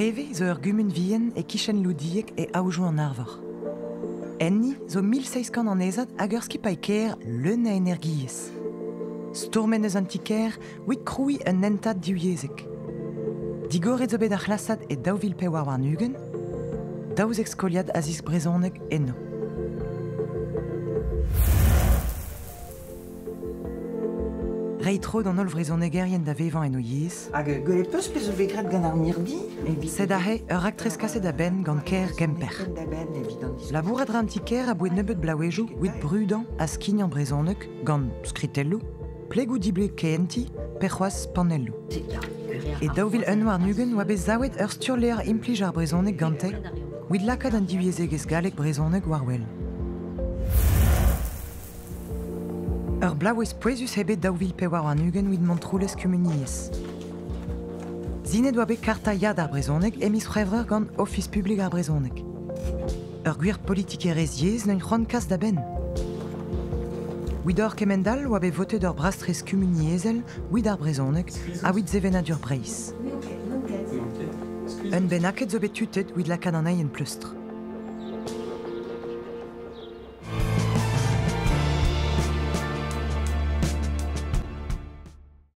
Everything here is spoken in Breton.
Treve zo ur gumun vihan e-kichen Loudieg e Aodoù-an-Arvor. Enni zo 1700 annezad hag ur skipailh kêr leun a energiezh. Stourmet eus an ti-kêr evit krouiñ un hentad divyezhek. Digoret zo bet ar c'hlasad e 2024, 12 skoliad a zesk brezhoneg eno. Reiñ tro d'an holl vrezhonegerien da vevañ en o yezh. Hag gwelet 'peus pezh zo bet graet gant ar mirdi? Sed aze ur raktres kaset a-benn gant kêr Gemper. Labourat ra an ti-kêr aboe nebeut bloavezhioù evit brudañ ha skignañ brezhoneg gant skritelloù, plegoù dibleg kehentiñ pe c'hoazh panelloù. E 2021 oa bet savet ur sturlevr implij ar brezhoneg gante evit lakaat an divyezhegezh galleg-brezhoneg war-wel. Ur bloavezh pouezus eo bet 2024 evit Montroulez Kumuniezh. Sinet oa bet karta Ya d'ar brezhoneg e miz C'hwevrer gant Ofis publik ar brezhoneg. Ur gwir politikerezh yezh neuint c'hoant kas da benn. Evit kemend-all oa bet votet ur brastres kumuniezhel evit ar brezhoneg ha evit sevenadur Breizh. Un bennaket zo bet tutet evit lakaat anezhi en pleustr.